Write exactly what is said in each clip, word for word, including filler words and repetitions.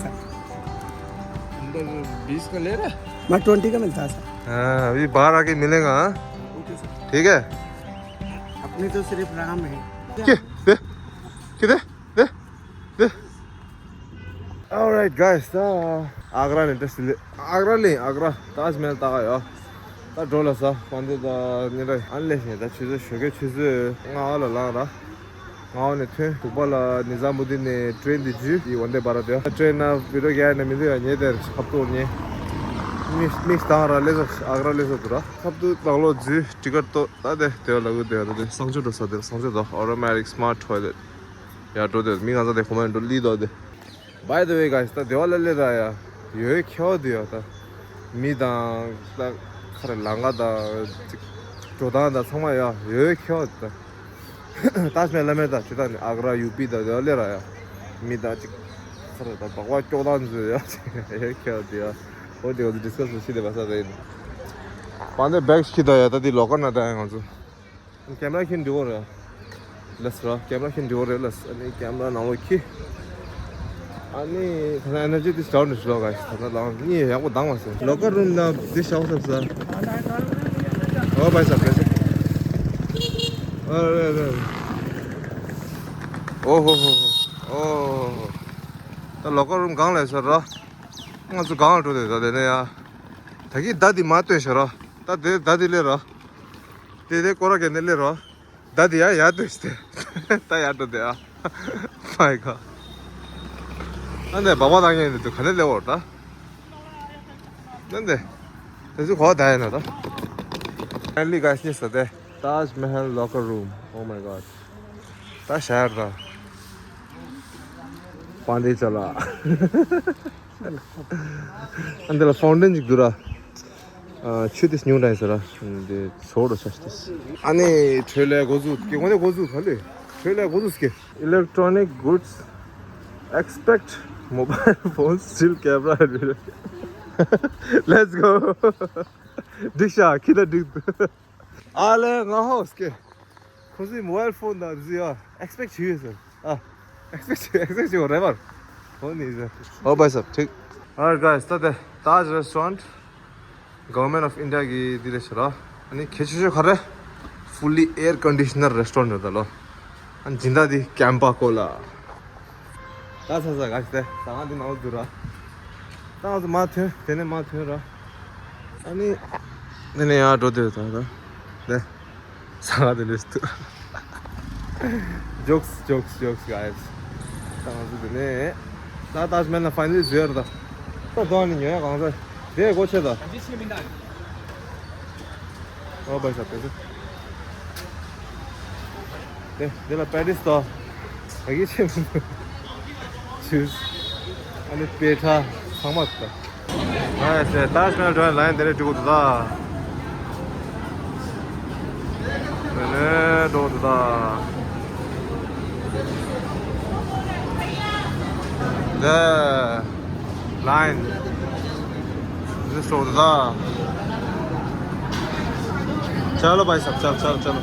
अंदर बीस का ले रहा। मैं ट्वेंटी का मिलता है सर। हाँ, अभी बाहर आके मिलेगा, हाँ? Okay sir. ठीक है। अपने तो सिर्फ राम है। के? दे। के दे? दे। दे। Alright guys, ད་ཨག་ར་ནས་འདྲ་སི་ལེ། ཨག་ར་ལེ། ཨག་ར། ཏཱཇ་མ་ཧལ་ལྟ་ག་ཡོད། ད་འགྲོ་ལ་ས། ཧོན་དེ་ད་ཉེ་ར་ཨན་ལེ་ཞེ། ད་ཆུ་ཚོད་ཞོགས་ཀས་ཆུ་ཚོད་ལྔ་ལ་ལངས་ར། ལྔ་ནས་ཐོན། དུག་པ་ལ་ནི་ཛམ་བུ་དིན་ནས་ཊེན་དེ་འཇུས། ཡི་ཝན་དེ་བྷ་ར་དེ། ཊེན་ན་བི་ཌིའོ་རྒྱག་ནས་མི་འདུག་ཡ། ཉེ་དེར་ཁབ་ཏུ་ཉེ། མིག་མིག་དང་ར་ལེ་ས། ཨག་ར་ལེ་ས་དུ་ར། ཁབ་ཏུ་ནང་ལོགས་འཛུལ། ཊི་ཀེ་ཊི་ཏོ། ད་དེ་དེ་ལ་གུ་དེ་ར། དེ་གསང་སྤྱོད་འགྲོ་ས། དེ་གསང་སྤྱོད་དོ། Automatic smart toilet. ཡ་འགྲོ་དེ་མི་ང་ཚ་དེ་ཁོ་མ་འགྲོ་ལི་དོ་དེ། By the way guys, ད་དེ་བ་ལ་ལེ་ར་ཡ། ཡོད་ཁྱོ་དེ་ཡ། ད་མི་དང་ད་ཁ་ར་ལང་ཀ་ད་ཅིག་འགྲོ་སྟངས་ད་ཚང་མ་ཡ་ཡོད་ཁྱོ་ད། ཏཱཇ་མ་ཧལ་ལ་མེད་ད། ཇི་ལྟར་ནི་ཨག་ར་ཡུ་པི་ད་དེ་བ་ལེ་ར་ཡ། མི་ད་ཅིག་ཁ་ར་ད་བག་བ་སྐྱོག་སྟངས་ཚོ་ཡ། ཡོད་ཁྱོ་དེ་ཡ། འོ་དེ་འོ་དེ་ཌི་སི་ཀ་སི་ཤི་དེ་བ་ས་དེ་ཡིན། པ་འདི་བེག་ཤི་ད་ཡ། ད་དེ་ལོ་ཀར་ན་ད་ཡ་ང་ཚོ། ཀེམ་ར་ཁྱེར་འགྲོ་གི་རེད། ལགས་ར། ཀེམ་ར་ཁྱེར་འགྲོ་གི་རེད་ལགས། ཨ་ནི་ཀེམ་ར་ནང་ལོགས་ཁྱེར། ཨ་ནི་ད་ལྟ་ཨེ་ནར་ཇི་དེ་ཌའུན་རེད་ལོ་ག་ཞིག་ད་ལྟ་ལངས་གཉིད་ཡག་པོ་ལྡང་མ་སོང་། ལོ་ཀར་རུམ་ནང་འདི་ཞག་ཚབ་ས། ཨོ་བྷའི་སཱབ་བྷའི་སཱབ། ཨ་རེ་རེ། ཨོ་ཧོ་ཧོ་ཧོ། ཨོ་ཧོ་ཧོ། ད་ལོ་ཀར་རུམ་སྒང་ལ་ཡོད་ས་ར། ང་ཚོ་སྒང་ལ་འགྲོ་དེ་ད་དེ་ནས་ཡ། ད་གི་ད་འདི་མ་སྟོན་ཤག་ར། ད་དེ་ད་འདི་ལས་ར། དེ་དེ་སྐོར་ར་གན་ནས་ལེ་རོ། ད་དེ་ཡ་ཡ་ལྟོས་ཏེ། ད་ཡ་འགྲོ་དེ་ཨ། My God. ཨ་འདི་བ་བ་དང་ངེ་འདི་དུ་ག་ནས་ལེ་བོར་ད། ཨ་འདི། དེ་ཚོ་གོ་ད་ཡ་ན་ད། Finally guys, ཉིས་ས་དེ། Taj Mahal locker room. Oh my God. ད་ཤར་ད། པང་དེ་ཅ་ལག་ཨ་འདི་ལ་ཕའུན་ཌེན་ཅིག་འདུག་ར། ཨ། ཆུ་དེ་ཉུང་དྲགས་ཟེར་ར། འདི་ཚོགས་རོ་ཆ་ཤི་ཏེ། ཨ་ནི་ཁྲོས་ལས་འགོ་འཛུགས་ཀྱི་ངོ་ནས་འགོ་འཛུགས་ག་ལེ། ཁྲོས་ལས་འགོ་འཛུགས་ཀྱི། Electronic goods, expect mobile phones, still camera and video. Let's go. འགྲིག་ཤག་ཁྱི་ད་འགྲིག་ཨ་ལས་ང་ཧོ་སྐེ། ཁོ་ཚོའི་མོ་བལ་ཕོན་དང་འདི་ཡ་ཨེག་སི་པེག་བྱེད་ཡོད་ཟེར། ཨ། ཨེག་སི་པེག་བྱེད་ཨེག་སི་པེག་བྱེད་རེད་པར། ཧོ་ནི་ཟེར། ཨོ་བྷའི་སཱབ་ཐིག Alright guys, ད་དེ་Taj Restaurant, Government of India གི་འདི་རེད་ཤག་ར། ཨ་ནི་ཁྱད་ཆོས་ཤོས་ག་རེ། Fully air conditioner restaurant རེད་ད་ལོ། ཨ་ནི་སྦྱིན་བདག་འདི་ཀེམ་པ་ཀོ་ལ། ད་ཚ་ཚ་ག་ཞིག་དེ་ཟ་ཁང་འདི་ནང་ལ་འཛུལ་ར། ད་ང་ཚོ་མར་ཐོན། དེ་ནས་མར་ཐོན་ར། ཨ་ནི། དེ་ནས་ཡར་འགྲོ་དེ་ད་ད། དེ། ཟ་ཁང་དེ་འདྲས་འདུག Jokes, jokes, jokes, guys. ད་ང་ཚོ་དེ་ནས། ད་ཏཱཇ་མ་ཧལ་ལ་ཕའི་ནལ་ལི་འཛུལ་ཡ་རེད་ད། ད་དོ་ནི་ཉོ་ཡ་གང་ཚ། དེ་སྒོ་ཕྱེ་ད། ཨོ་བྷའི་སཱབ་དེ་ཚོ། དེ་དེ་ལ་པེ་ཊིས་དང་། ད་གི་ཆེ་མི་འདུག་ཇུས། ཨ་ནི་པེ་ཁྲ་ཚང་མ་འདུག་ད། ཨ་ཡ་ཟེར་ཏཱཇ་མ་ཧལ་འགྲོ་ཡ་ལ་ཡན་དེ་རེ་འགྲོ་གི་འདུག་ད། དེ་ནས་འགྲོ་གི་འདུག་ད། དེ། line. This over the. चलो भाई साहब, चल चल चलो।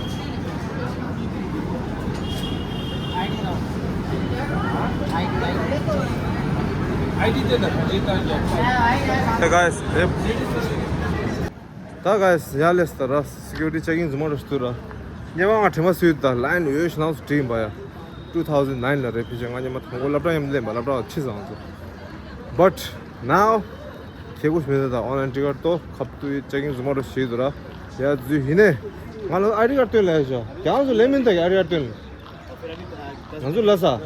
Hey guys, ད་guys, ཡ་ལེས་ད་ར། སི་ཀུ་རི་ཊི་ཅེག་ཨིན་ཟུ་མ་རོ་སྟུ་ར། ཉེ་བ་ང་དྲི་མ་སུས་ད་ལ་ཡན་ཡོད་ཤི་ནང་སུ་དྲིན་པ་ཡ། two thousand nine ལ་རེད་ཕི་ཅེ་ང་ཉེ་མ་ཐང་གོ་སློབ་གྲྭ་ཡམ་ལེན་པ་སློབ་གྲྭ་ཆི་ཟང་ཚོ། But now ཁྱེད་ཀུ་སྨི་ད་ད་ཨོན་ལ་ཡན་ཊི་ཀེ་ཊི་ཏོ་ཁབ་ཏུ་ཅེག་ཨིན་ཟུ་མ་རོ་ཤི་དུ་ར། ཡ་ཛུ་ཧི་ནེ། ང་ལ་ཨའི་ཌི་ཀར་ཌི་སྟོན་ལ་ཡ་ཤ་ཀྱང་སུ་ལེ་མིན་ད་ཀྱ་ཨའི་ཌི་ཀར་ཌི་སྟོན། ང་ཚོ་ལ་ས།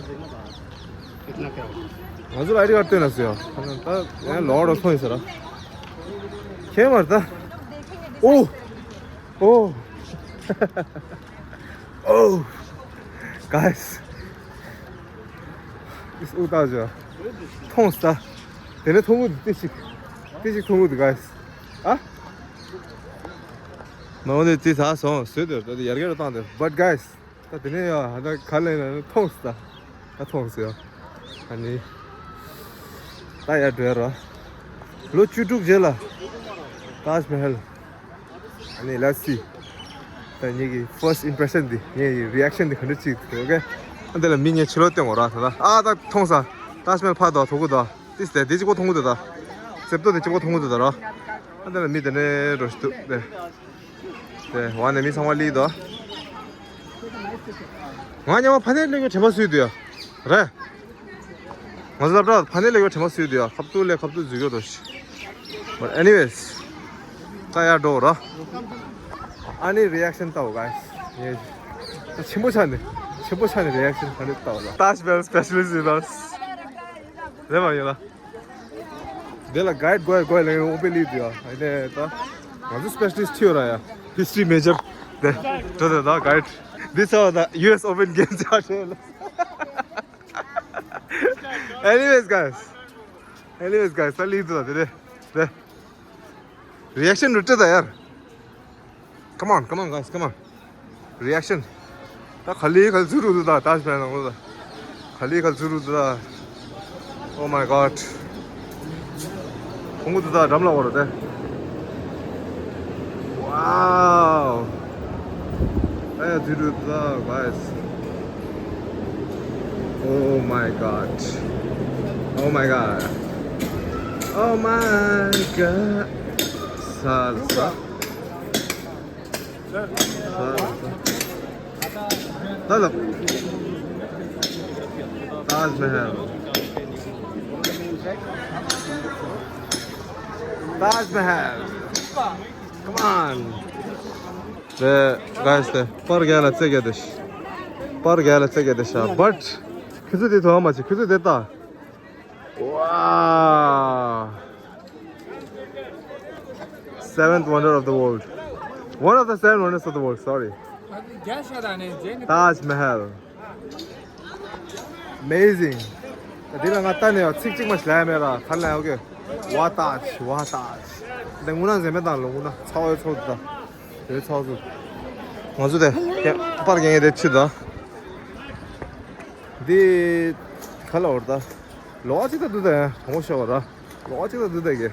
ང་ཚོ་ལ་ཨའི་ཌི་ཀར་ཌི་སྟོན་ལ་སུ་ཡ། ད་ཡང་ལོག་རོ་སོང་ཡིན་ས་ར། ཁྱེད་མར་ད། ཨོ། ཨོ། ཨོ། Guys. ཨུ་ཏ་ཇོ། ཐོངས་ད། དེ་ནས་ཐོང་གུ་དེ་ཞིག་དེ་ཞིག་ཐོང་གུ་དེ་guys. ཨ། མ་འོ་དེ་དེ་ད་སོང་ཟོས་དེ་ད་དེ་ཡར་རྒྱས་རུ་བཏང་དེ། But guys. ད་དེ་ནས་ཡ་ད་ག་ལེ་ན་ཐོངས་ད། ད་ཐོངས་ཡ། ཨ་ནི། ད་ཡར་འགྲོ་ཡ་ར། ལོ་བཅུ་དྲུག་རྗེས་ལ། ཏཱཇ་མ་ཧལ། ཨ་ནི་let's see. ད་ངེད་ཀྱི་first impression འདི་ངེད་ཀྱི་རི་ཨེག་ཤན་འདི་ག་འདྲ་ཅིག་འདུག་ཨོ་ཀེ། ཨ་འདི་ལ་མི་ངས་ཕྱི་ལོགས་སྟོན་དགོས་ར་ད་ད། ཨ་ད་ཐོངས་ས། ཏཱཇ་མ་ཧལ་ཕར་དོ་ཐོག་གུ་དོ། ཏིས་དེ་དེ་གཅིག་པོ་མཐོང་གི་འདུག་ད། གསེར་ཏོག་དེ་གཅིག་པོ་མཐོང་གི་འདུག་ད་ར། ཨ་དེ་ལ་མི་དེ་ནས་འགྲོ་ཞིག་འདུག་དེ། དེ་བ་ནས་མི་ཚང་མ་ལི་འདུག་ང་ཉི་མ་ཕ་ནས་ལེགས་པའི་དྲན་པ་སུས་འདུག་ཡ། རེད། ང་ཚོ་སློབ་གྲྭ་ཕ་ནས་ལེགས་པའི་དྲན་པ་སུས་འདུག་ཡ། ཁབ་ཏུ་ལས་ཁབ་ཏུ་འཛུལ་གྱི་འགྲོ་ཞིག But anyways, ད་ཡར་འགྲོ་ར། ཨ་ནི་རི་ཨེག་ཤན་ལྟའོ་guys. ངས་ཆེན་པོ་ཆགས་ནས་ཆེན་པོ་ཆགས་ནས་རི་ཨེག་ཤན་ག་འདྲ་ལྟའོ་ལ། Taj Mahal specialist in us. རེད་མ་ཡིན་ལ། དེ་ལ་གའིཌ་དགོས་དགོས་ལེན་འོང་པའི་ལི་དུ་ཡ། ཨ་ནི་ད་ང་ཚོ་སི་པེ་ཤ་ལི་སི་ཊི་ཐིའོ་ར་ཡ། ཧི་སི་ཊི་རི་མེ་ཇར་དེ་འགྲོ་དེ་ད་གའིཌ། This how the U S Open games are. Anyways, guys. Anyways, guys, ད་ལི་དུ་ད་དེ་རེད། རེ་ཨེག་ཤན་རུ་ཏྲི་ད་ཡར། Come on, come on, guys, come on. Reaction. ད་ག་ལེ་ག་ལེ་འཛུལ་རུ་འདུག་ད་ད་ཕན་ནང་ལོ་ད། ག་ལེ་ག་ལེ་འཛུལ་རུ་འདུག་ད། Oh my God. ཁོང་ཚོ་ད་འགྲམ་ལ་འོར་ཏེ། Wow. ཨ་ཡ་འཛུལ་རུ་འདུག་ད་guys. Oh my God. Oh my God. Oh my God. Salsa. Salsa. Hello. Taj Mahal. Taj Mahal. Come on. The guys, the པར་རྒྱག་ལ་རྩེ་རྒྱག་དེ། པར་རྒྱག་ལ་རྩེ་རྒྱག་དེ་ཤ། But ཁྱོད་ཚོ་དེ་ཐོག་མ་ཆེ། ཁྱོད་ཚོ་དེ་ལྟ། Wow. Seventh wonder of the world. One of the seven wonders of the world, sorry. Taj Mahal. Amazing. ད་འདི་ལ་ང་ལྟ་ནས་ཡང་ཚིག་གཅིག་མ་ཞིག་ལབ་ཡ་མེད་ར། ཁ་ལ་ཡོད་གི། Wah Taj, Wah Taj. འདི་དངོས་གནས་ཟེར་མེད་དང་ལོ་དངོས་གནས་ཚ་བའི་ཚོགས་འདུ་དང་། དེ་ཚོགས་འདུ། ང་ཚོ་དེ་པར་རྒྱག་མཁན་དེ་ཕྱིར་དང་། འདི་ག་ལ་འོར་ད། ལོ་གཅིག་ད་འདུག་ད་ཡང་དྲང་པོ་ཤོད་པ་ར། ལོ་གཅིག་ད་འདུག་ད་གི།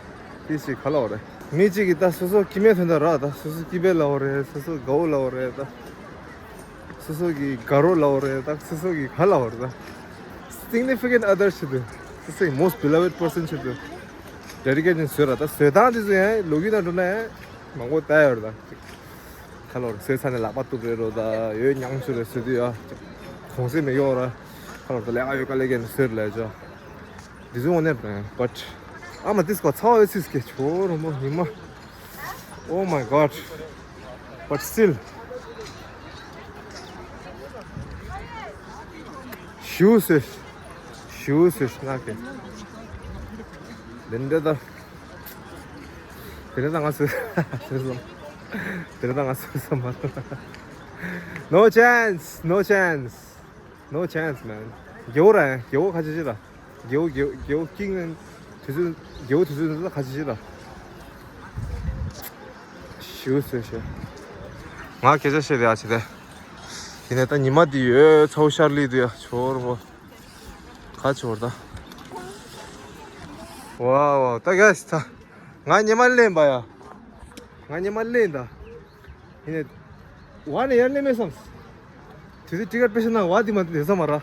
དེ་ཞིག་ག་ལ་འོར་རེད། མི་གཅིག་གིས་ད་སོ་སོ་སྐྱེ་དམན་དོན་དག་ར། ད་སོ་སོ་སྐྱེ་དམན་ལབ་པ་རེད། སོ་སོ་དགའ་བོ་ལབ་པ་རེད་ད། སོ་སོ་གི་དགའ་རོགས་ལབ་པ་རེད་ད། སོ་སོ་གི་ག་ལབ་པ་རེད་ད། Significant other ཞིག་འདུག་སོ་སོའི་most beloved person ཞིག་འདུག Dedication བཟོས་ར། ད་བཟོས་སྟངས་དེ་ཚོ་ཡང་ལོ་རྒྱུས་ནང་འགྲོ་ན་ཡང་མང་པོ་ལྟ་ཡོད་རེད་ད། ག་ལབ་པ་རེད། བཟོས་ཚར་ནས་ལག་པ་གཏུབ་རེད་རོ། ད་ཡོད་མྱང་ཆུ་རེད་བཟོས་དུས་ཡ། གོང་ཚད་མེད་ཡོད་ར། ག་ལབ་པ་རེད། ད་ལས་ཀ་ཡོད་དཀའ་ལས་བརྒྱབ་ནས་བཟོས་རེད་ལབ་ཅོ། འདི་ཚོ་དངོས་གནས་རེད། But ཨ་མ་ཏིས་ཀོ་ཚ་བ་ཡོད་སྲིད་ཀྱི་ཆོ་རོ་མོ་ཉི་མ། Oh my God. But still. ཞུ་སེ། ཞུ་སེ་ན་གི། དེ་འདྲ་ད། དེ་འདྲ་ད་ང་སུ་སུ་སོང་། དེ་འདྲ་ད་ང་སུ་སུ་མ་སོང་། No chance, no chance. No chance, man. རྒྱལ་བོ་ར་ཡང་རྒྱལ་བོ་ཁ་ཆེ་ཆེ་ལ། རྒྱལ་བོ་རྒྱལ་བོ་རྒྱལ་བོ་ཀིང་ནན་དུས་ཚོད། རྒྱལ་བོ་དུས་ཚོད་འདི་ཁ་ཆེ་ཆེ་ལ། ཞུ་སོ་ཞེ། ང་སྐད་ཆ་བཤད་དེ་ཨ་ཆེ་དེ། ཡིན་ནས་ད་ཉི་མ་འདི་ཡོད་ཚ་བོ་ཤར་ལི་དུ་ཡ་ཆོར་བོ། ཁ་ཆོར་ད། ཝའོ་ཝའོ་ད་ག་ས་ད། ང་ཉི་མ་ལེན་པ་ཡ། ང་ཉི་མ་ལེན་ད། ཡིན་ནས། ཝ་ནས་ཡར་སླེབས་མེད་བསམ། དེ་དུས་ཊི་ཀེ་ཊི་པེ་ཤ་ནང་ཝ་དེ་མ་དེ་ཡོད་ས་མ་ར།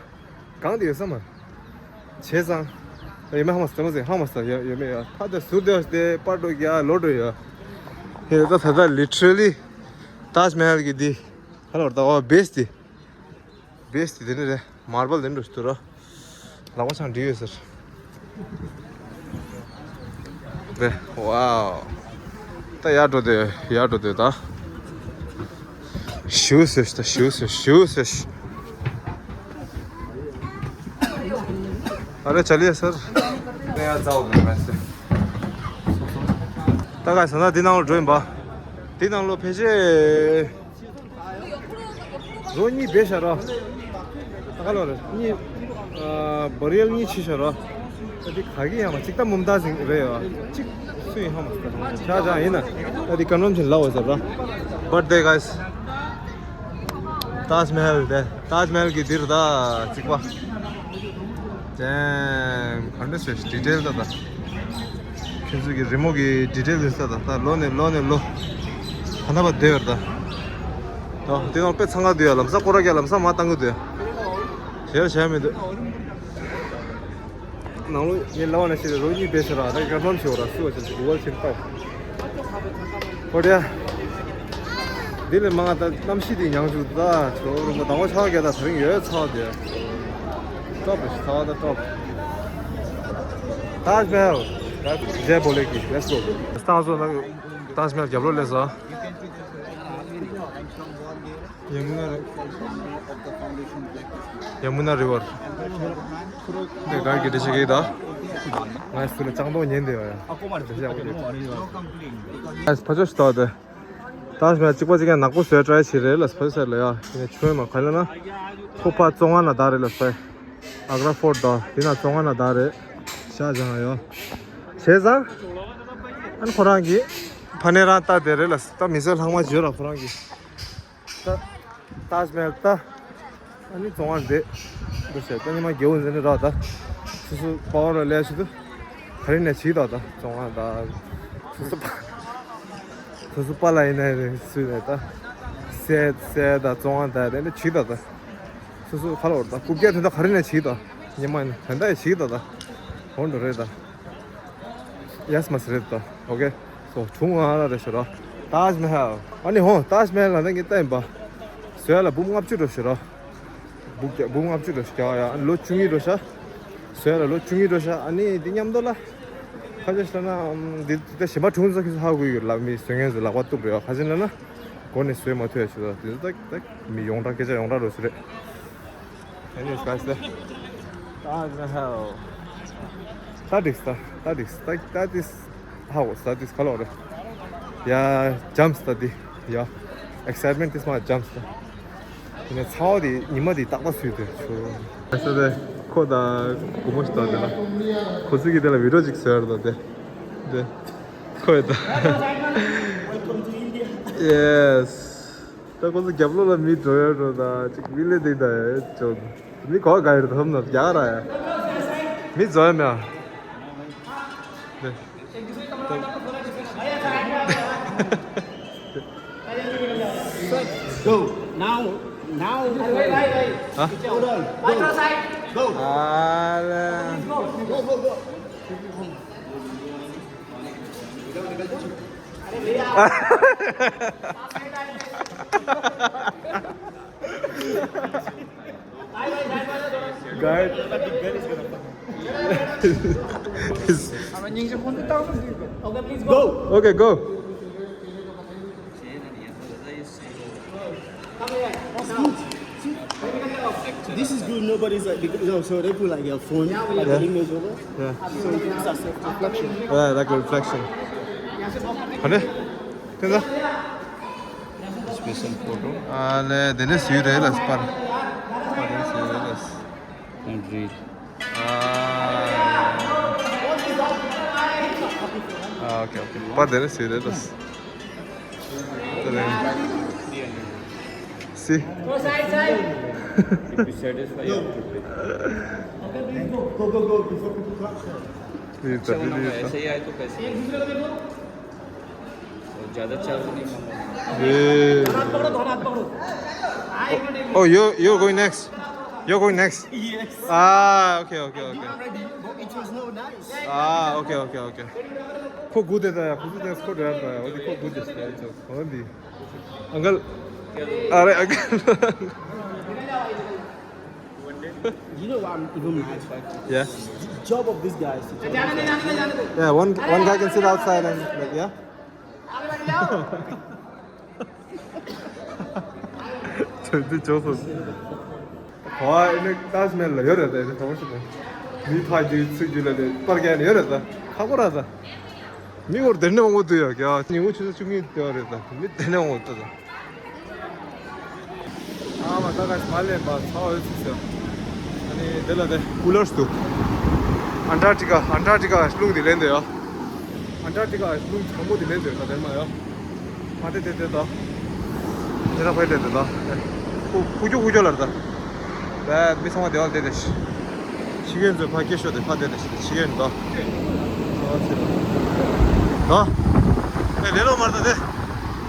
གང་དེ་ཡོད་ས་མ་ར། བྱས་ཙང་། ཡོད་མེད་ཧ་མ་སི་ཙམ་ཟིག་ཧ་མ་སི་ཡོད་ཡོད་མེད་ཡ། ཐ་དེ་ཟུར་དེ་བ་སྟེ་པར་འགྲོ་གི་ཡ་ལོ་འགྲོ་ཡ། ཧེ་ད་ད་ད་ལི་ཊི་ར་ལི། ཏཱཇ་མ་ཧལ་གི་དེ། ཧ་ལོ་ད་ཝ་བེ་སི་དེ། བེ་སི་དེ་ནི་རེད། མར་བལ་དེ་འདྲ་ཞིག་འདུག་ར། ལག་པ་ཆང་འདྲི་ཡོད་ཟེར། རེད། ཝའོ། ད་ཡར་འགྲོ་དེ་ཡར་འགྲོ་དེ་ད། ཞུ་ཟེར་ད་ཞུ་ཟེར་ཞུ་ཟེར། ཨ་རེ་ཆ་ལི་ཟེར། ད་ཡར་ཚ་བོ་མེད་མེད་ཟེར། ད་ག་ས་ན་འདི་ནང་ལ་འགྲོ་ཡིན་པ། འདི་ནང་ལོ་ཕལ་ཆེར། རོ་གཉིས་བེ་ཤ་རོ། ད་ག་ལོ་རེད་གཉིས། ཨ་བོ་རི་ཡལ་གཉིས་ཕྱི་ཤ་རོ། ད་འདི་ག་གི་ཡང་མ་གཅིག་ད་མུམ་ཏཱ་ཟིང་རེད་ཡོ། གཅིག་སུ་ཡིན་ཧ་མ་ཆ་ཆ་ཡིན་ན། ད་འདི་ཀན་ཝེན་ཤན་ལ་འོ་ཟེར་རོ། But there guys. ཏཱཇ་མ་ཧལ་དེ། ཏཱཇ་མ་ཧལ་གི་འདིར་ད་གཅིག་པ། Damn, ག་འདྲ་ཞིག་ཌི་ཊེལ་ད་ད། ཁྱེད་ཚོ་གི་རི་མོ་གི་ཌི་ཊེལ་ཡོད་ས་ད་ད་ལོ་ནས་ལོ་ནས་ལོ། ཧ་ན་པ་བསྡད་ཡོད་ད། ད་དེ་ནང་དཔེ་ཚང་ག་འདུག་ཡ། ལམ་སང་སྐོར་ར་རྒྱག་ལམ་སང་མ་བཏང་གི་འདུག་ཡ། བྱས་བྱས་མི་འདུག་ནང་ལོ་ངས་ལབ་པ་ནང་བཞིན་རོ་གཉིས་སྦས་ཤག་ར། ད་ཀར་ལམ་ཞིག་ཡོད་ར། སུ་བ་ཅན་ཞིག་གུ་བལ་ཕྱིན་ཏོ། ཧོ་ཏེ། འདི་ལས་མང་ད་གནམ་གཤིས་འདི་ཉང་ཆུ་ད་ཆོ་རོ་མོ་ཟླ་བ་ཆགས་རྒྱ་ད་ད་རིང་ཡོད་ཚ་བ་དེ། ཀྲོབ་རེ་ཤི་ཚ་བ་ད་ཀྲོབ། ཏཱཇ་མ་ཧལ། ད་ཇེ་བོ་ལེ་གི་let's go། ད་ཚོ་ད་ཏཱཇ་མ་ཧལ་རྒྱབ་ལོགས་སླེབས་སོང་། ཡ་མུ་ན་རི། ཡ་མུ་ན་རི་ཝར། འདི་གར་གྱི་འདྲ་ཞིག་གི་ད། ང་སུ་ལ་ལྕང་ཏོག་ཉན་དེ་ཡོད་ཡ། ཨ་ཕ་ཅོ་ཞིག་ཏོག་དེ། ད་ཞིག་མ་གཅིག་པ་གཅིག་ཡང་ནག་པོ་བཟོས་ཏྲའི་བྱེད་རེད་ལ་ཕ་ཅོ་ཟེར་ལ་ཡ། ཡིན་ན་ཆོས་མ་ག་ལ་ན། ཁོ་ཕ་བཙོང་ང་ན་ད་རེད་ལ་ཕ། ཨག་ར་ཕོར་ད་དེ་ན་བཙོང་ང་ན་ད་རེད། ཤ་ཅང་ཡོ། བྱས་ཙང་། ཨ་ནི་ཁོ་རང་གི་ཕ་ནས་རང་ལྟ་དེ་རེད་ལ་ད་མི་ཚེ་ལྷག་མ་བརྗོད་ལ་ཁོ་རང་གི། ད། ཏཱཇ་མ་ཧལ་ད། ཨ་ནི་བཙོང་བ་འདི། འདུག་ཟེར་ད་ཉི་མ་རྒྱལ་པོ་འཛིན་ནི་ར་ད། སོ་སོ་པ་བར་ལ་ལས་ཞུ་དུ། ག་རེ་ནས་བྱིས་ད་ད་བཙོང་བ་ད། སོ་སོ་པ། སོ་སོ་པ་ལ་ཡིན་ན་རེ་སུས་ནས་ད། སད་སད་ད་བཙོང་བ་ད་དེ་འདྲ་བྱིས་ད་ད། སོ་སོ་ཁ་ལོ་ད་རྐུབ་བཀྱག་དེ་ད་ག་རེ་ནས་བྱིས་ད། ཉི་མ་ཡིན་ད་ད་བྱིས་ད་ད། འོན་འགྲོ་རེད་ད། ཡས་མ་སི་རེད་ད། ཨོ་ཀེ། སོ་བྱུང་ང་ལ་རེ་ཞུ་རོ། ཏཱཇ་མ་ཧལ། ཨ་ནི་ཧོ་ཏཱཇ་མ་ཧལ་ལ་ནི་ངས་ལྟ་ཡིན་པ། བཟོས་ལ་འབུམ་ལྔ་བཅུ་འགྲོ་ཞུ་རོ། འབུམ་བརྒྱ་འབུམ་ལྔ་བཅུ་འགྲོ་ཞུ་རྒྱ་ཡ་ལོ་བཅུ་གཉིས་འགྲོ་ཤ། བཟོས་ལ་ལོ་བཅུ་གཉིས་འགྲོ་ཤ་ཨ་ནི་འདི་མཉམ་དུ་ལ། ཁ་ཆེ་ཤ་ན་འདི་ད་གཞན་པ་གྲུང་ཚོ་ཁྱེད་ཚོ་ཧ་གོ་ཡོད་ལ་མི་བཟོས་ངན་ཚོ་ལག་པ་གཏུབ་རེད་ཡ་ཁ་ཆེ་ན་ན། སྒོ་ནས་བཟོས་མ་ཐུབ་ཡ་ཞུ་རོ་དེ་ཚོ་ད་ད་མི་ཡོངས་གྲགས་སྐད་ཆ་ཡོངས་གྲགས་འགྲོ་ཞུ་རེད། Anyways, guys, the Taj Mahal. That is the, that is, that, that is how, that is color. Yeah, jumps the, yeah. Excitement is my jumps the. ཡིན་ན་ཚ་བ་དེ་ཉི་མ་དེ་ཏག་ཏག་སུས་དེ་ཆུ། ཨ་ས་དེ་ཁོ་དང་སྒོར་མོ་ཞིག་དང་དེ་ལ་ཁོ་ཚོ་གིས་དེ་ལ་བི་ཌིའོ་ཅིག་བཟོས་རེད་དེ་དེ་ཁོ་ཡོད་ད། Yes. ད་ཁོ་ཚོ་རྒྱབ་ལོགས་ལ་མི་འགྲོ་ཡ་འགྲོ་ད་ཅིག་མི་ལས་དེ་ད་ཡ་ཅོ། མི་གོ་ག་ཡོད་དམ་ན་རྒྱ་གར་ཡ། མི་འཛོལ་མེད་ཨ། Go. Now, now. Huh? Hold on. Go. Go. Ah, go. Go, go, go. Guys. Go. Okay, go. This is good. Nobody's like, because, no, so they put like your phone, like the image over. Yeah. So it's a self reflection. Yeah, like a reflection. Honey? Can I? Special photo. Ah, le, then it's you there, let's par. Then it's you there, let's. Don't read. Ah. Ah, okay, okay. Par, then it's you there, let's. See? If you satisfy, you have to pay. Go, go, go, before people come. ये अच्छा, तभी उन्होंने नहीं था। ऐसे ही आए तो पैसे नहीं कम। और ज़्यादा चार्ज नहीं कम। ये Oh, you you're going next. You're going next. Yes. Ah, okay, okay, okay. Already, but it was not nice. Ah, okay, okay, okay. ཁོ་སྒུག་བསྡད་ད་ཡ། ཁོ་སྒུག་བསྡད་ཁོ་འགྲོ་ཡ་ད་ཡ། འོ་དེ་ཁོ་སྒུག་བསྡད་ད་ཡ། འོ་འདི། Uncle. Are uncle. You know what I'm even mad? Yeah. The job of this guy is to tell me Yeah, one one guy can sit outside and like, yeah. ཚོད་འདི་ཅོག་སོང་། ཧོ་ཨེ་ནི་ཏཱཇ་མ་ཧལ་ལ་ཡོད་རེད་ད། ཨེ་ནི་ཁ་བོ་ཞིག་ནས་མི་ཕ་རྒྱུད་ཚུ་རྒྱུད་ལ་ནི་པར་རྒྱག་ནི་ཡོད་རེད་ད། ཁག་པོ་ར་ད། མི་འོར་དེ་ནས་འོང་གོ་དུ་ཡ་རྒྱ་ཉིན་གུང་ཆུ་ཚོད་བཅུ་གཉིས་དེ་བ་རེད་ད། མི་དེ་ནས་འོང་གོ་དུ་ད། ཨ་མ་ད་ག་ཞིག་མ་ལེན་པ་ཚ་བ་ཡོད་ཚུལ་ཟེར། ཨ་ནི་དེ་ལ་དེ་ཀུ་ལར་སུ་འདུག་ཨན་ཊར་ཊི་ཀ་ཨན་ཊར་ཊི་ཀ་རླུང་དེ་ལེན་དེ་ཡ། ཨན་ཊར་ཊི་ཀ་རླུང་གྲང་མོ་དེ་ལེན་དེ་ཡ་ད་དེ་མ་ཡ། ཕ་དེ་དེ་དེ་ད། དེ་ད་ཕ་དེ་དེ་ད། ཁུ་ཁུ་ཁུ་ཁུ་ལར་ད། བས་མི་ཚང་མ་དེ་བ་དེ་དེ་ཤི། ཤི་གན་ཚོ་ཕ་སྐྱེ་ཤོ་དེ་ཕ་དེ་དེ་ཤི་དེ་ཤི་གན་ད། ད། ཨེ་ལེ་ལོ་མར་ད་དེ།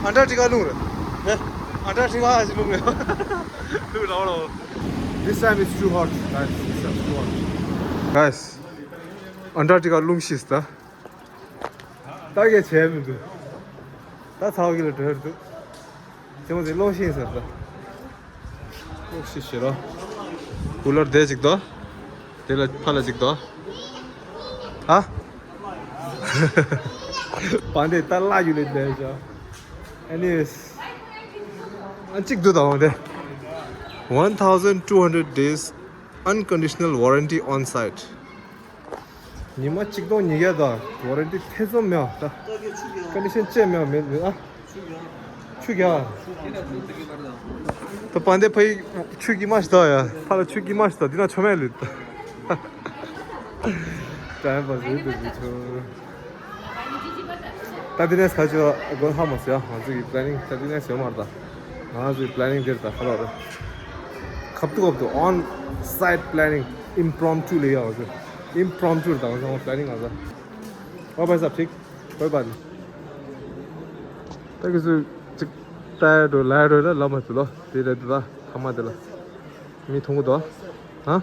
ཨན་ཊར་ཊི་ཀ་རླུང་རེད། ཨེ། ཨན་ཊར་ཊི་ཀ་ཨ་ཞིག་རླུང་རེད། རླུང་ར་བ་ར་བ། This time it's too hot, guys. This time it's too hot. Guys. ཨན་ཊར་ཊི་ཀ་རླུང་ཤི་ཟེར་ད། ད་གས་བྱས་མི་འདུག་ད་ཚ་བ་གི་ལ་འགྲོ་ཡ་འདུག་ཅེ་མོ་ཟེར་གློག་ཤིང་ཟེར་ད། གློག་ཤིང་ཞེས་རོ། ཀུ་ལར་དེ་ཅིག་དོ། དེ་ལ་ཕ་ལ་ཅིག་དོ། ཧ། བན་དེ་ད་ལ་ཡུལ་ལས་བསྡད་ཤག Anyways. ཨ་གཅིག་འདུག་ད་འོང་དེ། One thousand two hundred days unconditional warranty on site. ཉི་མ་གཅིག་སྟོང་ཉིས་བརྒྱ་དང་ཝ་རན་ཊི་ཐེ་ཚོམ་མེད་པ་ད། ཀོན་ཌི་ཤན་ཅི་མེད་པ་མེད་མེད་ཨ། ཆུ་རྒྱག་ད་པ་འདི་ཕ་ཡི་ཆུ་གི་མ་ཤི་ད་ཡ། ཕ་ལ་ཆུ་གི་མ་ཤི་ད་འདི་ན་ཆོ་མེད་ལུས་ད། ཊའིམ་པ་སི་རེད་འདུག་འདི་ཆོ། ད་འདི་ནས་ཁ་ཆོ་གོན་ཧ་མ་སོ་ཡ། ང་ཚོ་གི་པི་ལེ་ནིང་ད་འདི་ནས་ཡོད་མ་རེད་ད། ང་ཚོའི་པི་ལེ་ནིང་འདིར་ད་ཁ་ལོ་རེད། ཁབ་ཏུ་ཁབ་ཏུ་on site planning impromptu ལས་ཡག་བ་ཚོ། impromptu ད་ང་ཚོ་པི་ལེ་ནིང་ང་ཚོ། ཨོ་བྷའི་སཱབ་ཐིག་ཁོའི་བར་ནི། ད་གི་སུ་ཅིག་ཏའི་འགྲོ་ལའི་འགྲོ་ལ་ལ་མ་ཚུ་ལོ། དེ་རེད་ད་ཧ་མ་དེ་ལ། མི་མཐོང་གི་འདུག་ཨ།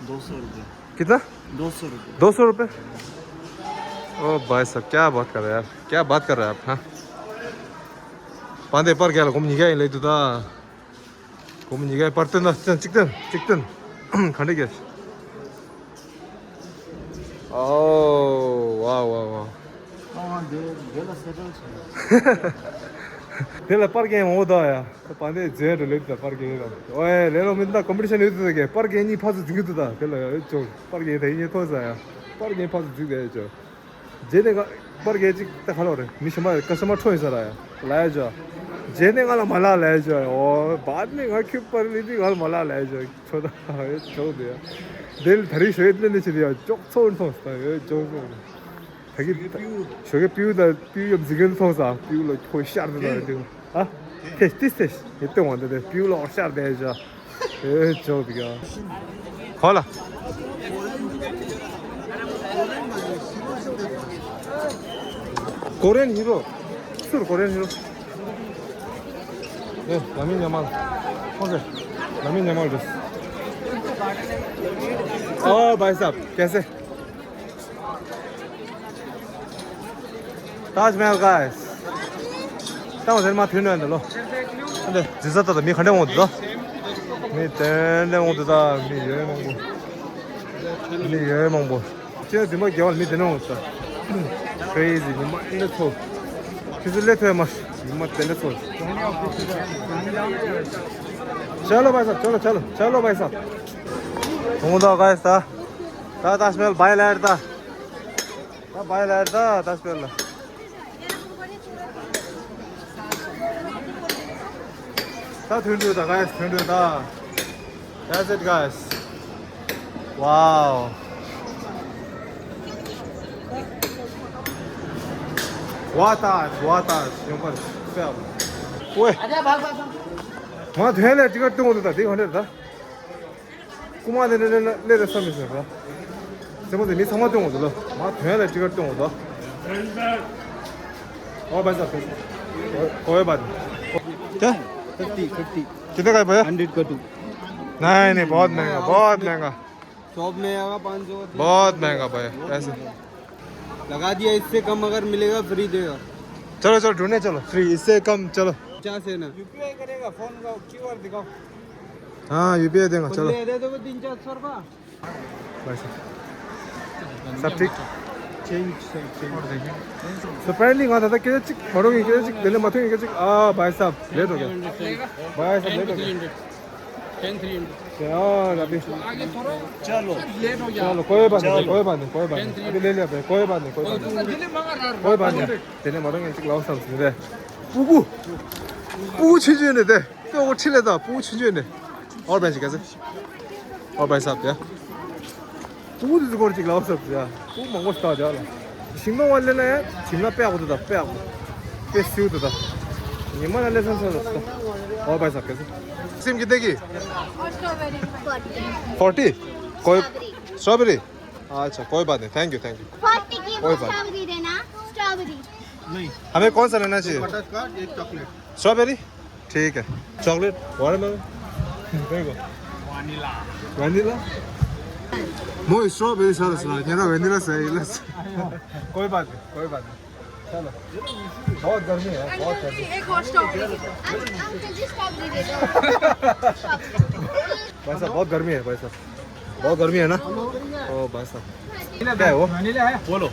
दो सौ रुपये। कितना? दो सौ रुपये। दो सौ रुपये? ओ भाई साहब, क्या बात कर रहे हैं यार? क्या बात कर रहे हैं आप, हाँ? पांदे पर गया, घूम नहीं गया, ले तू था। घूम नहीं गया, पर तो ना, चिकटन, चिकटन। खंडे गया। ओ, वाह, वाह, वाह। अँ, दे, दे ला सेटल छ। དེ་ལ་པར་རྒྱན་འོ་ད་ཡ། ད་པ་འདི་རྫས་འགྲོ་ལེ་དུ་ད་པར་རྒྱན་ཡོད་ད། ཨོ་ཨེ་ལེ་ལོ་མི་འདི་ད་ཀོམ་པི་ཊི་ཤན་ཡོད་དུ་ད་གེ། པར་རྒྱན་གཉིས་ཕར་ཚུར་འཛིང་གི་འདུག་ད། དེ་ལ་ཡ་ཅོ་པར་རྒྱན་ད་ཡིན་ཉེ་ཐོ་ས་ཡ། པར་རྒྱན་ཕར་ཚུར་འཛིང་ད་ཡ་ཅོ། རྗེས་ནས་ང་པར་རྒྱན་ཅིག་ད་ག་ལོ་རེད། མི་གཞན་པ་ཀ་སི་ཊ་མར་འཕྲོ་ཡིན་ས་ར་ཡ། ལ་ཡ་ཅོ། རྗེས་ནས་ང་ལ་མ་ལ་ལ་ཡ་ཅོ། ཨོ་བར་ནས་ང་ཁྱོད་པར་ལི་དི་ང་ལ་མ་ལ་ལ་ཡ་ཅོ། ཆོ་ད་ཡ་ཅོ་དེ་ཡ། དེ་ལ་ད་རིང་ཞོ་ཡི་ལེན་ནས་བྱེད་དེ་ཡ་ཅོག་ཚོགས་མཐོང་ས་ཡ་ཅོ་ཚོགས། ད་གི་ཞོགས་ཀས་པིའུ་དང་པིའུ་ཡབ་འཛིན་མཁན་མཐོང་ས། པིའུ་ལ་ཁོ་ཤར་དུ་ན་རེ་དེ་ཨ། ཐེ་ཏི་ཐེ་ཡེ་ཏེ་ཝང་དེ་དེ་པིའུ་ལ་ཤར་དེ་ཞོ། ཨེ་ཅོག་དེ་ག་ཁོ་ལ། ཀོ་རེན་ཧི་རོ། སུར་ཀོ་རེན་ཧི་རོ། ཨེ་ལ་མི་ཉ་མལ། ཁོང་ཚེ་ལ་མི་ཉ་མལ་རེད། ཨོ་བྷའི་སཱབ་ཀེ་སེ། ताजमहल गाइस। ད་འོ་ཟེར་མ་ཐོན་ནོ་འདི་ལོ། འདི་ཛི་ས་ད་ད་མི་ག་འདྲ་འོང་འདུག་ད། མི་དེ་འདྲ་འོང་འདུག་ད། མི་ཡོད་མང་པོ། མི་ཡོད་མང་པོ། ཅེ་འདི་མ་རྒྱལ་བ་མི་དེ་འདྲ་འོང་འདུག་ད། Crazy ཉི་མ་འདི་འདྲ་ཚོ། ཁྱེད་ཚོ་སླེབས་ཐུབ་ཡ་མ་ཤེས། ཉི་མ་དེ་འདྲ་ཚོ། चलो भाई साहब, चलो, चलो, चलो भाई साहब। འོང་ད་गाइस། ད་ད་ताजमहल बाय लायर ད། ད་བྷའི་ལ་ད་ད་སྤེལ་ལ། ད་ཐོན་འདུག་ད་guys ཐོན་འདུག་ད། That's it guys. Wow. ཝ་ད་ཝ་ད་ཡོང་པར་སྤེལ། ཝེ། ང་ཐོན་ལས་ཅི་ག་ཏུང་འདུག་ད་དེ་ཧོན་ད། རྐུ་མ་དེ་འདྲ་ལས་ལས་ལས་རེ་ས་མི་ཟེར་ར། སེ་མོ་དེ་མི་ཚང་མ་སྟོན་འོང་དུ་ལོ། མ་དོན་ལས་ཅི་གར་སྟོན་འོང་དོ། ཨོ་བ་ཟ་ཕེ། ཨོ་ཨེ་བ་དེ། क्या? Fifty, fifty. कितने का है भैया? हंड्रेड का टू। नहीं, नहीं, बहुत महंगा, बहुत महंगा। शॉप में आएगा पाँच सौ। बहुत महंगा भाई, ऐसे। लगा दिया, इससे कम अगर मिलेगा फ्री देगा। चलो, चलो, ढूंढने चलो, फ्री, इससे कम, चलो। पचास है ना? यूपीआई करेगा, फोन का क्यूआर दिखाओ। हाँ, यूपीआई देगा, चलो। दे दो तीन चार सौ रुपया। भाई साहब। सब ठीक? Change, change. तो पहली बात था कि चिक, मरोगे कि चिक, दिल्ली मत होंगे कि चिक, आ, भाई साहब, लेट हो गया। भाई साहब, लेट हो गया। Ten three hundred. यार, अभी। चलो। चलो, कोई बात नहीं, कोई बात नहीं, कोई बात नहीं। अभी ले लिया भाई, कोई बात नहीं, कोई बात नहीं। कोई बात नहीं। तेरे मरोगे चिक लाओ सब सुन रहे। पुगु। पुगु छिंजू ने दे। तो वो छिले था, पुगु छिंजू ने। और भाई जी कैसे? और भाई साहब क्या? पुगु तो जोर चिक लाओ सब क्या? पुगु मंगो स्टार जा ला। ཤིང་སྡོང་བ་ལེན་ན་ཡང་ཁྱིམ་ན་དཔེ་ཡག་པོ་འདུག་ད། དཔེ་ཡག་པོ། དཔེ་སིའུ་འདུག་ད། ཉི་མ་ན་ལེ་སོང་སོང་ལ་སོང་། ཨོ་བྷའི་སཱབ་ཀེ་སེ? सिम कितने की? और स्ट्रॉबेरी। फोर्टी। कोई स्ट्रॉबेरी। अच्छा, कोई बात नहीं। Thank you, thank you. Forty की कोई बात स्ट्रॉबेरी देना। स्ट्रॉबेरी। नहीं। हमें कौन सा लेना चाहिए? बटर स्कॉच, एक चॉकलेट। स्ट्रॉबेरी? ठीक है। Chocolate, watermelon. देखो। वनीला। वनीला? म स्ट्रॉबेरी सारा सारा, क्या ना, वेनिला सही, लस। कोई बात नहीं, कोई बात नहीं। चलो। बहुत गर्मी है, बहुत गर्मी। एक और स्ट्रॉबेरी। अंकल जी, स्ट्रॉबेरी दे दो। भाई साहब, बहुत गर्मी है भाई साहब, बहुत गर्मी है ना। ओ भाई साहब, क्या है वो? वनीला है। बोलो।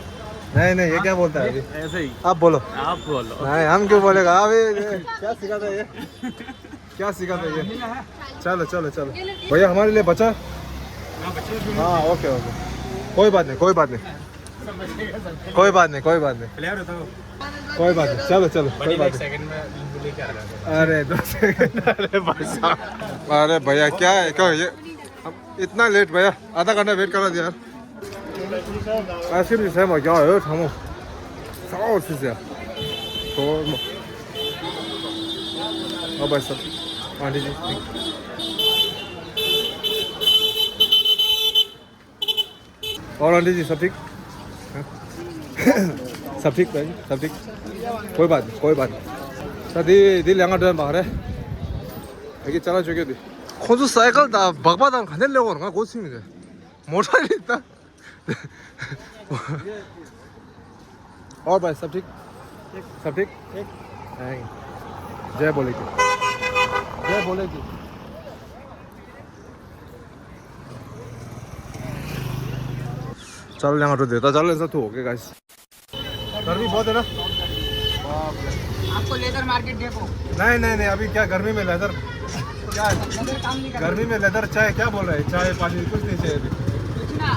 नहीं नहीं, ये क्या बोलता है अभी? ऐसे ही। आप बोलो। आप बोलो। नहीं, हम क्यों बोलेगा? अभी क्या सिखाता है ये? क्या सिखाता है ये? चलो चलो चलो। भैया, हमारे लिए बचा। हाँ, ओके ओके, कोई बात नहीं, कोई बात नहीं, कोई बात नहीं, कोई बात नहीं। कोई बात नहीं, चलो चलो, कोई बात नहीं। अरे दो सेकंड, अरे भाई साहब, अरे भैया, क्या है, क्या है ये? इतना लेट भैया, आधा घंटा वेट करा दिया यार। आइसक्रिम चाहिँ म क्या हो ठाउँमा साउथ सिस्या। छोड्नु। अब भाइ साहब, आन्टी जी। और आंटी जी, सब ठीक? हाँ? सब ठीक भाई, सब ठीक। कोई बात नहीं, कोई बात नहीं। साथी दिल यहाँ डर बाहर है। अगे चला चुके थे। खोजो साइकिल दा बगबा दा खने ले और को सिंह। मोटर नहीं था। और भाई, सब ठीक? सब ठीक? जय बोले की। जय बोले की। चल, यहाँ तो देता चल, ऐसा तो ओके गाइस। गर्मी बहुत है ना। आपको लेदर मार्केट देखो। नहीं नहीं नहीं, अभी क्या गर्मी में लेदर? क्या है? लेदर काम नहीं कर गर्मी में लेदर चाय क्या बोल रहे हैं? चाय पानी कुछ नहीं चाहिए अभी। कुछ ना।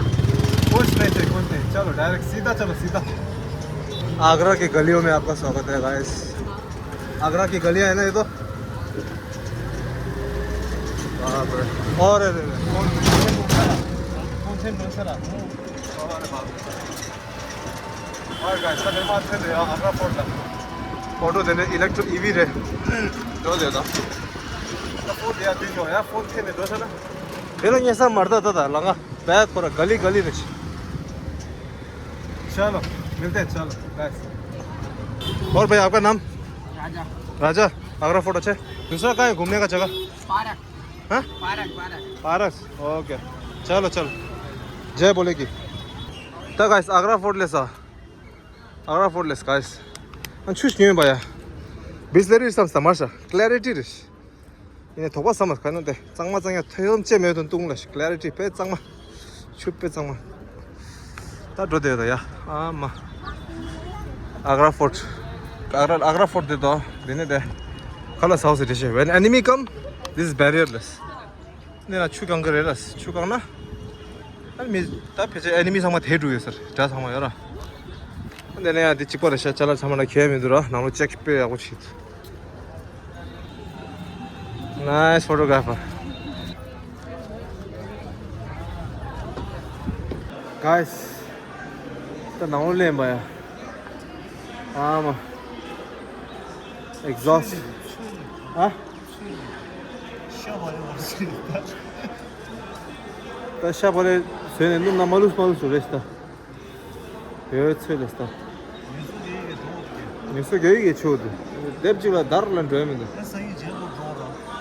कुछ नहीं चाहिए, कुछ नहीं। चलो डायरेक्ट सीधा, चलो सीधा। आगरा की गलियों में आपका स्वागत है गाइस। आगरा की गलियां है ना ये तो। बाप रे। और अरे, अरे, कौन, कौन से नौशहरा? अरे बाप रे। और गाइस, का निर्माण थे यार, आगरा फोर्ट का। फोटो देने इलेक्ट्रो ईवी रे। जो देता। फोर्ट यार, दिन जो यार, फोर्ट थे ने दो सौ ना। फिर ये सब मरता था, था, लगा। बैग पूरा गली, गली में। चलो, मिलते हैं, चलो, गाइस। और भाई, आपका नाम? राजा। राजा, आगरा फोर्ट अच्छा है। दूसरा कहाँ है घूमने का जगह? पार्क। हाँ? Park, park. पारस, ओके। चलो चलो। जय बोले की। त गाइस, आगरा फोर्ट लेसा। आगरा फोर्ट लेस गाइस। अनि छुस न्यू बाया। बिस्लेरी सम समस्या क्लैरिटी रिस। इने थोपा समझ खाना ते। चंगमा चंगया थयम चे मे तुन तुंग लस क्लैरिटी पे चंगमा। छुप पे चंगमा। ད་འགྲོ་དེ་ད་ཡ། ཨ་མ། Agra Fort. Agra, Agra Fort དེ་དང་དེ་ནས་དེ། Color house དེ་ཤེས། When enemy come, this is barrierless. ནས་ན་ཆུ་གང་གི་རེད་ལ། ཆུ་གང་ན། ཨ་མི་ད་ཕལ་ཆེར་enemy ཚང་མ་དེ་འགྲོ་ཡོད་ཟེར། དགྲ་ཚང་མ་ཡོད་ར། དེ་ནས་ཡང་དེ་གཅིག་པ་རེད་ཤག་ཅ་ལག་ཚང་མ་ན་ཁྱད་མི་འདུག་ར། ནང་ལོ་ཅེག་དཔེ་ཡག་པོ་བྱེད། Nice photographer. Guys, ད་ནང་ལོ་ལེན་པ་ཡ། ཨ་མ། Exhaust. ཨ། ད་ཤ་བ་ལས་བཟོས་ནས་སྣུམ་ན་མ་ལུས་མ་ལུས་སུ་རེད་ད། ཡོད་ཚོད་ལས་ད། མི་སུ་གེ་ཡི་གེ་ཆོག་དུ། དེབ་ཅིག་ལ་དར་ལ་འགྲོ་མི་འདུག་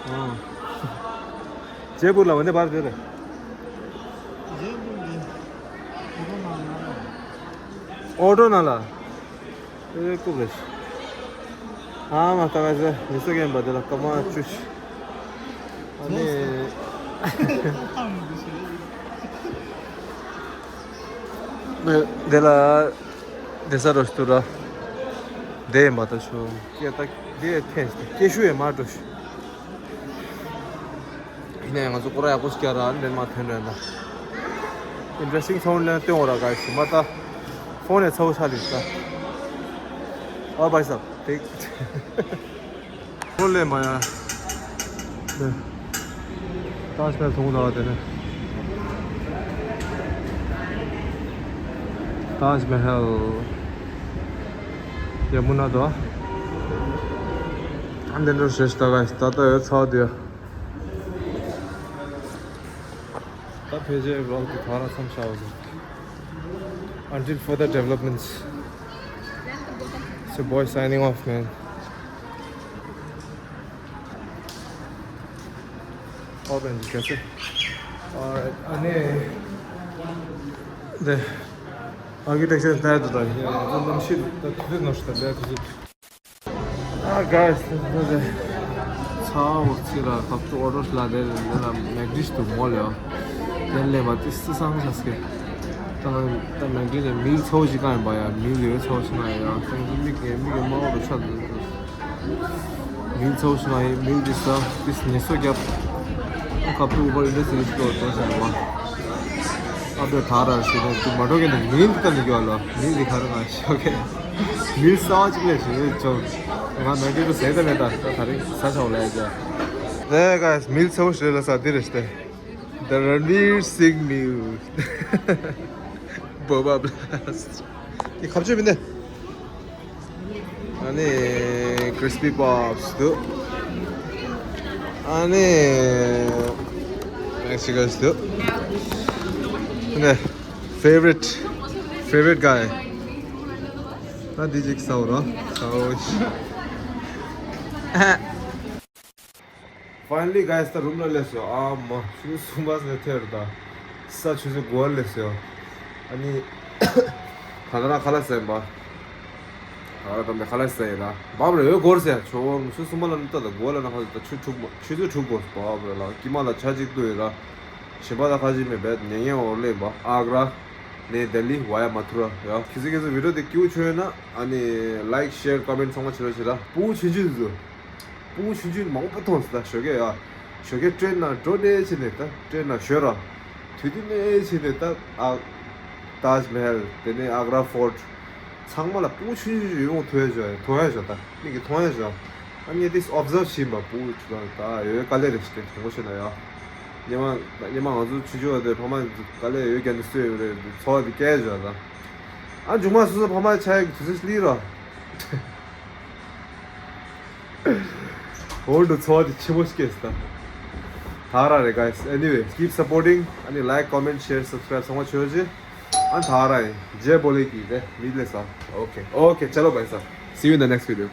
ཨ། ཇེ་པུར་ལ་འོ་ནས་བར་དེ་རེད། ཨོ་ཏོ་ནང་ལ། ཨེ་ཀུ་རེ། ཨ་མ་ཏ་ག་ཟེ་མི་སུ་གེ་འབའ་དེ་ལ་ཀ་མ་ཅུ་ཤི། ཨ་ནི། དེ་ལ་དེ་ས་རོ་སྟུ་ར། དེ་མ་ཏ་ཤོ་ཀེ་ཏ་དེ་ཐེན་སྟེ་ཀེ་ཤུ་ཡེ་མ་འགྲོ་ཤི། ཡིན་ནའི་ང་ཚོ་སྐོར་ར་ཡག་པོ་ཞིག་ར་ལེན་མ་ཐོན་རེད་ད། Interesting sound ལེན་སྟོན་འོ་ར་ག་ཤི་མ་ཏ། ཕོན་ནས་ཚ་བོ་ཆ་ལི་ད། ཨོ་བྷའི་སབ་དེ། ཁོ་ལས་མ་ཡ། ཏཱཇ་མ་ཧལ་མཐོང་གདའ་བ་དེ་ནས། ཏཱཇ་མ་ཧལ། ཡ་མུ་ན་དོ། ཨ་འདི་འདྲ་ཞེས་ད་ག་ད་ལྟ་ཡོད་ཚ་བ་དེ་ཡ། ད་ཕལ་ཆེར་vlog དེ་ཐོག་ར་མཚམས་བཞག་པ་ཟེར། Until further developments. It's your boy signing off, man. Open, you can see. Alright, ཨ་ནི། 네. 아기텍처 다 해도 돼. 야, 좀 शीत 다 그게 넣시다. 내가 그 아, guys, ཚ་བ་ཚི་ར་ཁབ་ཏུ་ཨོ་ཌར་ལ་དེ་ལ་མེག་ཌིཤ་ཏུ་མོལ་ཡོད། དེ་ལས་མ་ཏི་སི་སང་ཆ་སྐེ། ད་ད་མེག་ཌི་ནས་མིལ་ཚོ་ཞིག་གང་ཡིན་པ་ཡ། མིལ་ཡོད་ཚོ་ཞིག་ན་ཡ། ད་མིག་གི་མིག་གི་མ་འོ་རུ་ཆ་འདུག་མིལ་ཚོ་ཞིག་ན་ཡ། མིལ་དེ་ས་ཏི་སི་ཉེ་སོ་རྒྱབ། ཁབ་ཏུ་ཨུ་བར་ཨི་འདྲ་སི་རིགས་ཏོ་ཏོ་ཆ་ཡ་མ། ཨ་བྲ་ཐ་ར་ཞིག་ནས་དུ་མ་འགྲོ་གི་ནས་མིལ་དེ་ལྟ་ནས་འགྱོ་ལ། མིལ་དེ་ག་རེ་ང་ཤོག་གི་མིལ་སའོ་ཅིག་ལས་ཞིག་ཆོག་ང་མེ་ཏི་རུ་ཟས་ད་མེད་ད། ད་ག་རེ་ས་ཆའོ་ལས་ཀྱ། ལས་ཀ་མིལ་ཚོ་ཞིག་ལ་ས་དེ་རེ་ཞིག་སྟེ། The Ranveer Singh meal. Boba Blast. ཁབ་ཆུ་མིན་ནས། ཨ་ནི་crispy puffs འདུག་ཨ་ནི་Mexicans འདུག་ཨ་ནི་favorite, favorite guy. ད་འདི་ཅིག་ཟ་འོ་ར། ཟ་འོ། Finally guys, ད་རུམ་ལ་སླེབས་སོང་། ཨ་མ། ཆུ་ཚོད་གསུམ་པ་ཟེར་ཐེར་ད། ས་ཆུ་ཚོད་དགུ་པ་སླེབས་སོང་། ཨ་ནི་ད་ད་རང་ཁ་ལག་ཟ་ཡིན་པ། ད་རང་ད་མེ་ཁ་ལག་ཟ་ཡིན་ད། བབ་རེ་ཡོད་སྐོར་ཟེར་ཆོག་ཆུ་ཚོད་གསུམ་པ་ལ་ནི་ད་ད་དགུ་པ་ལ་ན་ཁ་ལག་ད་ཆུ་འཁྲུག་མ་ཆུ་ཚོད་འཁྲུག་དགོས་བབ་རེ་ལ་ཀི་མ་ལ་ཆ་གཅིག་ཏུ་ཡོད་ར། ཞིམ་པ་ད་ཁ་ཅིག་མེད་པས་ཉན་ཉན་འོར་ལེན་པ། ཨག་ར་ནས་ལྡི་ལི་via Mathura ཡ། ཁྱེད་ཚོ་ཁྱེད་ཚོ་video དེ་སྐྱིད་པོ་བྱུང་ཡོད་ན་ཨ་ནི་like, share, comment ཚང་མ་བྱེད་རོགས་བྱེད་ར། སྤུ་གུ་ཆུང་ཆུང་ཚོ། སྤུ་གུ་ཆུང་ཆུང་མང་པོ་མཐོང་སོང་ད་ཞོགས་ཀས་ཡ། ཞོགས་ཀས་ཊེན་ནང་འགྲོ་ནས་བྱས་ནས་ད་ཊེན་ནང་ཞོན་ར། དུས་དུས་ནས་བྱས་ནས་ད་ཨ། Taj Mahal དེ་ནས་Agra Fort ཚང་མ་ལ་སྤུ་གུ་ཆུང་ཆུང་ཡོང་ཐུབ་ཡ་ཞོག་ཐུབ་ཡ་ཞོག་ད་མིག་གིས་མཐོང་ཡ་ཞོག་ཨ་ནི་དེ་observe བྱེད་པ་སྤུ་གུ་ཆུང་ད་ཡོད་དཀའ་ལས་རེད་ཞིག་དེ་དྲང་པོ་བཤད་ན་ཡ། སྔོན་མ་སྔོན་མ་ང་ཚོ་ཆུང་ཆུང་བ་དེ་ཕ་མ་དཀའ་ལས་ཡོད་རྒྱ་ནས་གསོས་ཡོད་རེད་འཚོ་བ་དེ་སྐྱེལ་ཞོག་ད། ཨ་མཇུག་མ་སོ་སོ་ཕ་མ་ཆགས་ཡག་གི་དུས་ཚོད་ལི་ར། འོ་འདུག་འཚོ་བ་དེ་ཆེན་པོ་ཞིག་སྐྱེས་སོང་ད། ད་ར་རེད་guys. Anyway, keep supporting. ཨ་ནི་like, comment, share, subscribe ཚང་མ་བྱོས་ཅི། ཨ་ད་ར་ཡིན། Jai Bhole Ki དེ་མི་ལས་ས། Okay, okay, chalo bhai sahab. See you in the next video.